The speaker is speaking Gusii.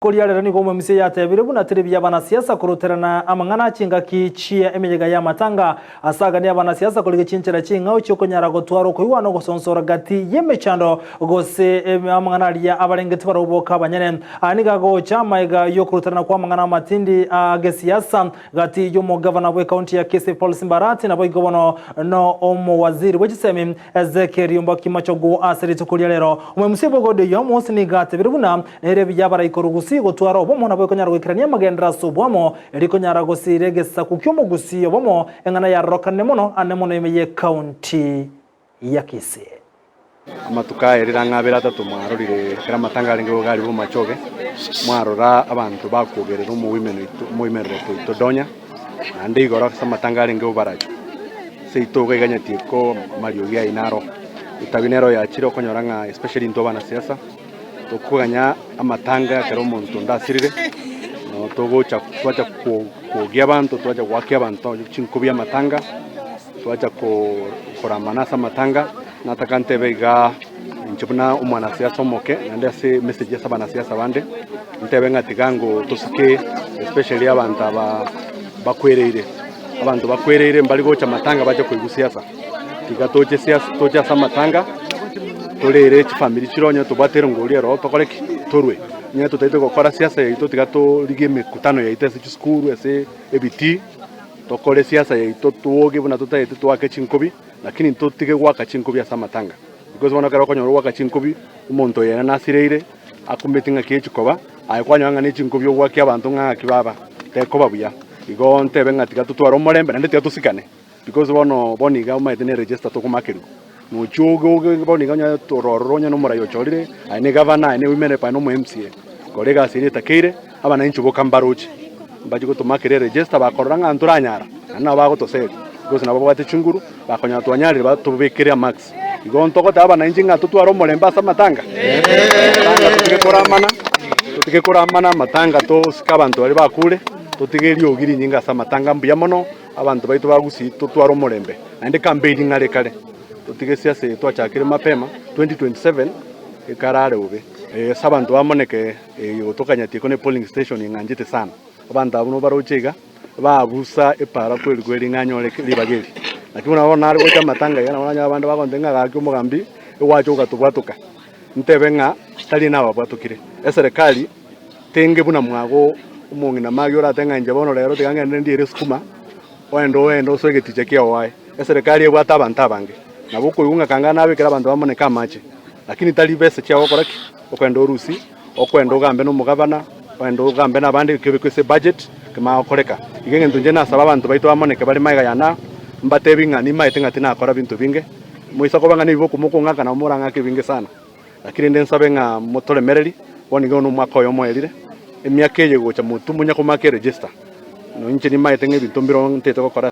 Koria rero nigo omomisia yatebire buna teri buya abanasiasa koroterana amang'ana chingaki chie emeyega y'amatanga. Ase aganie abanasiasa korigia chinchera ching'ao chi'okonyara gotwara okoigwana ogosonsora gati y'emechando gose amang'ana aria abarengeti barabwo boka abanyene. Aya nigo agocha amaega y'okoroterana kw'amang'ana amatindi a gesiasa Gati y'omogavana bw'ekaunti ya Kisii Paul Simbarati naboigo bono no omowaziri bwe chisemi Ezekiel Ombaki Machogu ase rituko ria rero. Omoimusia bw'egodi oyio Amos nigo atebire buna nere ebiya abaraika orugusi gotwara obomo nabo ekonyara goikerania amagenderero ase oboamo erio konyara gosiira egesaku ki'omogusii obomo eng'ana yarorokanire mono ane mono ime y'ekaunti ya Kisii. Amatuko aya rirang'a abere atato mwarorire ekero amatanga arenge gogari bw'amachoge, mwarora abanto bakwogerera omoimeno oito omoimerereti oito Donya, naende igoro ase amatanga arenge Obaracho. Seito iga iganyetie ko amariogi aino aro. Etabi nero yachire okonyora ng'a especially intwe abanasiasa, tokoganya amatanga ekero omonto onde asirire, no togocha twacha ko kwogia abanto, twacha goakia abanto chinkobi amatanga, twacha ko koramana ase amatanga. Nataka ntebe iga inche buna omwanasiasa omoke naende ase emessage ase abanasiasa bande, ntebe ng'a tiga ngo tosike especially abanto aba bakwereire. Abanto bakwereire mbari gocha matanga bache koigwa siasa, tiga toche siasa toche ase amatanga torere chifamiri chire onye tobwate erongori ero tokore ki? Torwe. Onye totaete gokora siasa yaito tiga torigie emekutano yaito ase chisukuru ase ebitii, tokore siasa yaito twoge buna totaete toake chinkobi. Lakini ntotige goaka chinkobi ase amatanga, because bono ekero okonyora ogoaka chinkobi, omonto oyo ere nasireire, akumeti ng'aki echikoba, aye kwanyora ng'a ne chinkobi ogoakia abanto ng'a ng'aki baba, tekoba buya. Igo ntebe ng'a tiga totware omorembe naende tiga tosikane, because bono bono iga omanyete ne register tokomakerwa, nochia oge oge bono iga onye tororo onye na omorai ochorire, aye ne gavana, aye ne women rep, aye na omo MCA, kora egasi eria etakeire, abananchi boka mbaroche, mbache gotomakera eregister bakorora ng'a ntoranyara, naende nabo bagotoseria, because nabo babwate chinguru, bakonyora twanyarire batobekere amarks. Igo ntogoteba abananchi ng'a totware omorembe ase amatanga, amatanga totige koramana, totige koramana amatanga tosike abanto baria bakure, totige eriogi rinyinge ase amatanga mbuya mono, abanto baito ba Gusii totware omorembe, naende campaign ng'are kare, totige siasa eye twachakire mapema, 2027 ekarare bobe. Ase abanto bamoneke. Eye gotokanyatie ko ne polling station ing'anchete sana. Abanto abwo nobaroche iga, baabusa epaara kweri kweri ng'a anyore ribaga eri. Naki buna bono nare gocha amatanga iga nabo nanyore abande bagontebia ng'a gaki omogambi egwacha ogatobwatoka. Ntebe ng'a tari nababwatokire. Eserekari tenge buna mwago omong'ina magi oratebe ng'a inche bono rero tiga ngende ndiere esukuma, oende oende osoe egeticha kiao aye. Eserekari ebwate abanto abange. Nabo okoigwa ng'a kanga nabekere abanto bamoneke amache, lakini tari besa chiao gokora ki? Okoenda orusi, okoenda ogambe nomogabana, oende ogambe nabande ekebekwa ase ebudget, kemanya gokoreka. Igo egento inche nasaba abanto baito bamoneke bare magega yane aa, mbatebi ng'a nimaete ng'a tinakora binto binge, moisa koba ng'a nebibe mokong'aka nabo morang'ake ebinge sana. Lakini rende nsabe ng'a motoremereri, bono iga nomwaka oyomo oerire, emiaka eye gocha motwe monya komaka eregister, nonya inche nimaete ng'a ebinto mbire ntete gokora.